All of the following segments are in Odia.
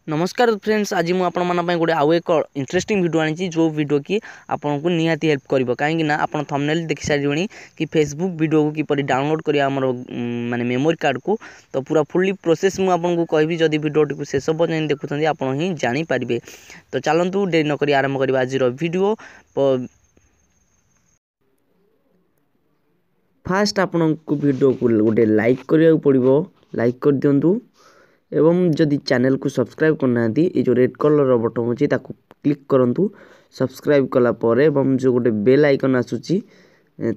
ନମସ୍କାର ଫ୍ରେଣ୍ଡସ୍, ଆଜି ମୁଁ ଆପଣମାନଙ୍କ ପାଇଁ ଗୋଟେ ଆଉ ଏକ ଇଣ୍ଟରେଷ୍ଟିଂ ଭିଡ଼ିଓ ଆଣିଛି, ଯେଉଁ ଭିଡ଼ିଓ କି ଆପଣଙ୍କୁ ନିହାତି ହେଲ୍ପ କରିବ। କାହିଁକି ନା ଆପଣ ଥମ୍ବନେଲ୍ ଦେଖି ସାରିବେଣି କି ଫେସବୁକ୍ ଭିଡ଼ିଓକୁ କିପରି ଡାଉନଲୋଡ଼ କରିବା ଆମର ମାନେ ମେମୋରି କାର୍ଡ଼କୁ। ତ ପୁରା ଫୁଲି ପ୍ରୋସେସ୍ ମୁଁ ଆପଣଙ୍କୁ କହିବି। ଯଦି ଭିଡ଼ିଓଟିକୁ ଶେଷ ପର୍ଯ୍ୟନ୍ତ ଦେଖୁଛନ୍ତି, ଆପଣ ହିଁ ଜାଣିପାରିବେ। ତ ଚାଲନ୍ତୁ, ଡେରି ନକରି ଆରମ୍ଭ କରିବା ଆଜିର ଭିଡ଼ିଓ। ଫାଷ୍ଟ ଆପଣଙ୍କୁ ଭିଡ଼ିଓକୁ ଗୋଟେ ଲାଇକ୍ କରିବାକୁ ପଡ଼ିବ, ଲାଇକ୍ କରିଦିଅନ୍ତୁ ଏବଂ ଯଦି ଚ୍ୟାନେଲକୁ ସବସ୍କ୍ରାଇବ୍ କରିନାହାନ୍ତି, ଏ ଯେଉଁ ରେଡ଼୍ କଲର୍ର ବଟନ୍ ଅଛି ତାକୁ କ୍ଲିକ୍ କରନ୍ତୁ। ସବସ୍କ୍ରାଇବ୍ କଲା ପରେ ଏବଂ ଯେଉଁ ଗୋଟେ ବେଲ୍ ଆଇକନ୍ ଆସୁଛି,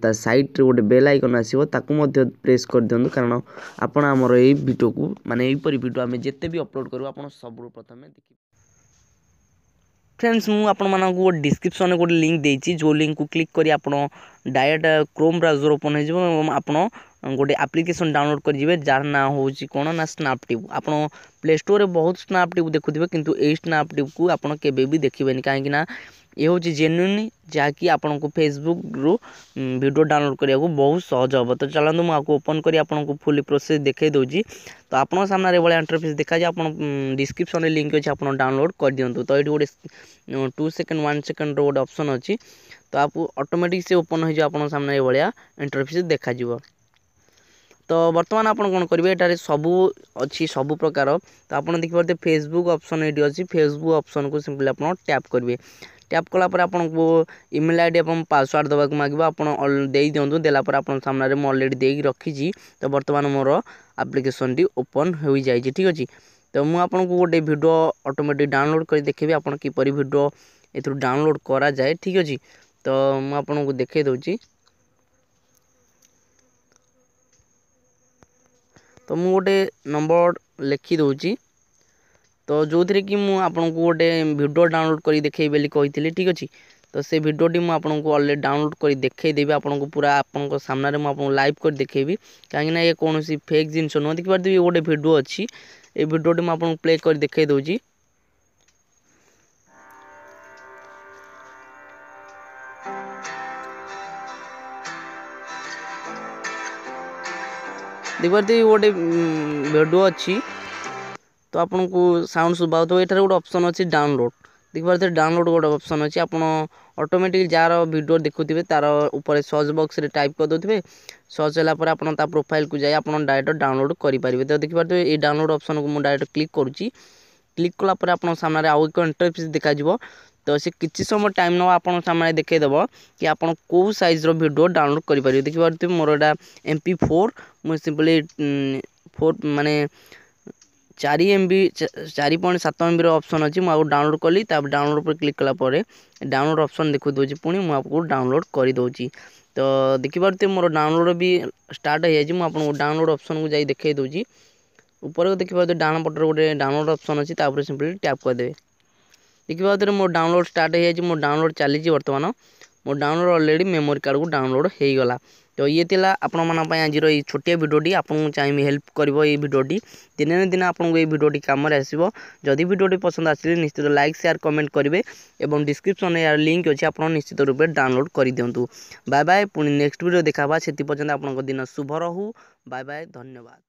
ତା ସାଇଡ଼୍ରେ ଗୋଟେ ବେଲ୍ ଆଇକନ୍ ଆସିବ, ତାକୁ ମଧ୍ୟ ପ୍ରେସ୍ କରିଦିଅନ୍ତୁ, କାରଣ ଆପଣ ଆମର ଏଇ ଭିଡ଼ିଓକୁ ମାନେ ଏହିପରି ଭିଡ଼ିଓ ଆମେ ଯେତେ ବି ଅପଲୋଡ଼ କରିବୁ, ଆପଣ ସବୁଠୁ ପ୍ରଥମେ ଦେଖିବେ। ଫ୍ରେଣ୍ଡସ୍, ମୁଁ ଆପଣମାନଙ୍କୁ ଗୋଟେ ଡିସ୍କ୍ରିପ୍ସନ୍ରେ ଗୋଟେ ଲିଙ୍କ୍ ଦେଇଛି, ଯେଉଁ ଲିଙ୍କ୍କୁ କ୍ଲିକ୍ କରି ଆପଣ ଡାଇରେକ୍ଟ କ୍ରୋମ୍ ବ୍ରାଉଜର୍ ଓପନ୍ ହେଇଯିବ ଏବଂ ଆପଣ ଗୋଟେ ଆପ୍ଲିକେସନ୍ ଡାଉନଲୋଡ଼ କରିଯିବେ, ଯାହାର ନାଁ ହେଉଛି କ'ଣ ନା ସ୍ନାପଟ୍ୟୁବ୍। ଆପଣ ପ୍ଲେ ଷ୍ଟୋର୍ରେ ବହୁତ ସ୍ନାପଟ୍ୟୁବ୍ ଦେଖୁଥିବେ, କିନ୍ତୁ ଏଇ ସ୍ନାପଟ୍ୟୁବ୍କୁ ଆପଣ କେବେ ବି ଦେଖିବେନି, କାହିଁକି ନା ଏ ହେଉଛି ଜେନ୍ୟୁନ୍, ଯାହାକି ଆପଣଙ୍କୁ ଫେସବୁକ୍ରୁ ଭିଡ଼ିଓ ଡାଉନଲୋଡ଼ କରିବାକୁ ବହୁତ ସହଜ ହେବ। ତ ଚାଲନ୍ତୁ, ମୁଁ ଆକୁ ଓପନ୍ କରି ଆପଣଙ୍କୁ ଫୁଲି ପ୍ରୋସେସ୍ ଦେଖାଇ ଦେଉଛି। ତ ଆପଣଙ୍କ ସାମ୍ନାରେ ଏଭଳିଆ ଇଣ୍ଟରଫେସ୍ ଦେଖାଯିବ। ଆପଣ ଡିସ୍କ୍ରିପ୍ସନ୍ରେ ଲିଙ୍କ୍ ଅଛି, ଆପଣ ଡାଉନଲୋଡ଼ କରିଦିଅନ୍ତୁ। ତ ଏଇଠି ଗୋଟେ 2 ସେକେଣ୍ଡ 1 ସେକେଣ୍ଡର ଗୋଟେ ଅପସନ୍ ଅଛି, ତ ଆପକୁ ଅଟୋମେଟିକ୍ ସେ ଓପନ୍ ହୋଇଯିବ, ଆପଣଙ୍କ ସାମ୍ନାରେ ଏଭଳିଆ ଇଣ୍ଟରଫେସ୍ ଦେଖାଯିବ। ତ ବର୍ତ୍ତମାନ ଆପଣ କ'ଣ କରିବେ? ଏଠାରେ ସବୁ ଅଛି, ସବୁ ପ୍ରକାର। ତ ଆପଣ ଦେଖିପାରୁଥିବେ ଫେସବୁକ୍ ଅପସନ୍ ଏଇଠି ଅଛି। ଫେସବୁକ୍ ଅପସନ୍କୁ ସିମ୍ପଲି ଆପଣ ଟ୍ୟାପ୍ କରିବେ। ଟ୍ୟାପ୍ କଲା ପରେ ଆପଣଙ୍କୁ ଇମେଲ୍ I D ଏବଂ ପାସୱାର୍ଡ଼ ଦେବାକୁ ମାଗିବ, ଆପଣ ଦେଇଦିଅନ୍ତୁ। ଦେଲା ପରେ ଆପଣଙ୍କ ସାମ୍ନାରେ ମୁଁ ଅଲରେଡ଼ି ଦେଇକି ରଖିଛି। ତ ବର୍ତ୍ତମାନ ମୋର ଆପ୍ଲିକେସନ୍ଟି ଓପନ୍ ହୋଇଯାଇଛି। ଠିକ୍ ଅଛି, ତ ମୁଁ ଆପଣଙ୍କୁ ଗୋଟେ ଭିଡ଼ିଓ ଅଟୋମେଟିକ୍ ଡାଉନଲୋଡ଼୍ କରି ଦେଖେଇବି ଆପଣ କିପରି ଭିଡ଼ିଓ ଏଥିରୁ ଡାଉନଲୋଡ଼୍ କରାଯାଏ। ଠିକ୍ ଅଛି, ତ ମୁଁ ଆପଣଙ୍କୁ ଦେଖାଇ ଦେଉଛି। ତ ମୁଁ ଗୋଟେ ନମ୍ବର ଲେଖିଦେଉଛି, ତ ଯେଉଁଥିରେ କି ମୁଁ ଆପଣଙ୍କୁ ଗୋଟେ ଭିଡ଼ିଓ ଡାଉନଲୋଡ଼୍ କରି ଦେଖେଇବି ବୋଲି କହିଥିଲି। ଠିକ୍ ଅଛି, ତ ସେ ଭିଡ଼ିଓଟି ମୁଁ ଆପଣଙ୍କୁ ଅଲରେଡ଼ି ଡାଉନଲୋଡ଼୍ କରି ଦେଖେଇଦେବି। ଆପଣଙ୍କୁ ପୁରା ଆପଣଙ୍କ ସାମ୍ନାରେ ମୁଁ ଆପଣଙ୍କୁ ଲାଇଭ୍ କରି ଦେଖେଇବି, କାହିଁକିନା ଏ କୌଣସି ଫେକ୍ ଜିନିଷ ନୁହଁ। ଦେଖିପାରୁଥିବେ ଗୋଟେ ଭିଡ଼ିଓ ଅଛି, ଏ ଭିଡ଼ିଓଟି ମୁଁ ଆପଣଙ୍କୁ ପ୍ଲେ କରି ଦେଖେଇ ଦେଉଛି। ଦେଖିପାରୁଥିବେ ଗୋଟେ ଭିଡ଼ିଓ ଅଛି, ତ ଆପଣଙ୍କୁ ସାଉଣ୍ଡ ଶୁଭାଉଥିବ। ଏଠାରେ ଗୋଟେ ଅପସନ୍ ଅଛି ଡାଉନଲୋଡ଼୍, ଦେଖିପାରୁଥିବେ ଡାଉନଲୋଡ଼୍ ଗୋଟେ ଅପସନ୍ ଅଛି। ଆପଣ ଅଟୋମେଟିକ୍ ଯାହାର ଭିଡ଼ିଓ ଦେଖୁଥିବେ, ତାର ଉପରେ ସର୍ଚ୍ଚ ବକ୍ସରେ ଟାଇପ୍ କରିଦେଉଥିବେ। ସର୍ଚ୍ଚ ହେଲା ପରେ ଆପଣ ତା ପ୍ରୋଫାଇଲ୍କୁ ଯାଇ ଆପଣ ଡାଇରେକ୍ଟ ଡାଉନଲୋଡ଼୍ କରିପାରିବେ। ତ ଦେଖିପାରୁଥିବେ ଏଇ ଡାଉନଲୋଡ଼୍ ଅପସନ୍କୁ ମୁଁ ଡାଇରେକ୍ଟ କ୍ଲିକ୍ କରୁଛି। କ୍ଲିକ୍ କଲା ପରେ ଆପଣଙ୍କ ସାମ୍ନାରେ ଆଉ ଏକ ଇଣ୍ଟରଫେସ୍ ଦେଖାଯିବ। ତ ସେ କିଛି ସମୟ ଟାଇମ୍ ନେବ, ଆପଣଙ୍କ ସାମ୍ନାରେ ଦେଖାଇଦେବ କି ଆପଣ କେଉଁ ସାଇଜ୍ର ଭିଡ଼ିଓ ଡାଉନଲୋଡ଼୍ କରିପାରିବେ। ଦେଖିପାରୁଥିବେ ମୋର ଏଇଟା MP4। ମୁଁ ସିମ୍ପଲି 4 ମାନେ 4 MB, 4.7 ଏମ୍ବିର ଅପସନ୍ ଅଛି, ମୁଁ ଆଉ ଡାଉନଲୋଡ଼୍ କଲି। ତାପରେ ଡାଉନଲୋଡ଼୍ ଉପରେ କ୍ଲିକ୍ କଲା ପରେ ଡାଉନଲୋଡ଼୍ ଅପସନ୍ ଦେଖାଇ ଦେଉଛି, ପୁଣି ମୁଁ ଆପଣଙ୍କୁ ଡାଉନଲୋଡ଼୍ କରିଦେଉଛି। ତ ଦେଖିପାରୁଥିବେ ମୋର ଡାଉନଲୋଡ଼୍ ବି ଷ୍ଟାର୍ଟ ହେଇଯାଇଛି। ମୁଁ ଆପଣଙ୍କୁ ଡାଉନଲୋଡ଼୍ ଅପସନ୍କୁ ଯାଇ ଦେଖାଇ ଦେଉଛି। ଉପରେ ଦେଖିପାରୁଥିବେ ଡାହାଣ ପଟରେ ଗୋଟେ ଡାଉନଲୋଡ଼୍ ଅପସନ୍ ଅଛି, ତାପରେ ସିମ୍ପଲି ଟ୍ୟାପ୍ କରିଦେବେ। ଦେଖିପାରୁଥିବେ ମୋ ଡାଉନଲୋଡ଼୍ ଷ୍ଟାର୍ଟ ହେଇଯାଇଛି, ମୋ ଡାଉନଲୋଡ଼୍ ଚାଲିଛି। ବର୍ତ୍ତମାନ ମୋ ଡାଉନଲୋଡ଼୍ ଅଲରେଡ଼ି ମେମୋରି କାର୍ଡ଼କୁ ଡାଉନଲୋଡ଼୍ ହେଇଗଲା। ତ ଇଏ ଥିଲା ଆପଣମାନଙ୍କ ପାଇଁ ଆଜିର ଏଇ ଛୋଟିଆ ଭିଡ଼ିଓଟି। ଆପଣଙ୍କୁ ଚାହିଁବି ହେଲ୍ପ କରିବ ଏଇ ଭିଡ଼ିଓଟି, ଦିନେ ନା ଦିନେ ଆପଣଙ୍କୁ ଏଇ ଭିଡ଼ିଓଟି କାମରେ ଆସିବ। ଯଦି ଭିଡ଼ିଓଟି ପସନ୍ଦ ଆସିଲେ ନିଶ୍ଚିତ ଲାଇକ୍, ସେୟାର, କମେଣ୍ଟ କରିବେ ଏବଂ ଡିସ୍କ୍ରିପ୍ସନ୍ରେ ଏହାର ଲିଙ୍କ୍ ଅଛି, ଆପଣ ନିଶ୍ଚିତ ରୂପେ ଡାଉନଲୋଡ଼୍ କରିଦିଅନ୍ତୁ। ବାଏ ବାଏ, ପୁଣି ନେକ୍ସଟ ଭିଡ଼ିଓ ଦେଖା ହେବା। ସେଥି ପର୍ଯ୍ୟନ୍ତ ଆପଣଙ୍କ ଦିନ ଶୁଭ ରହୁ। ବାଏ ବାଏ, ଧନ୍ୟବାଦ।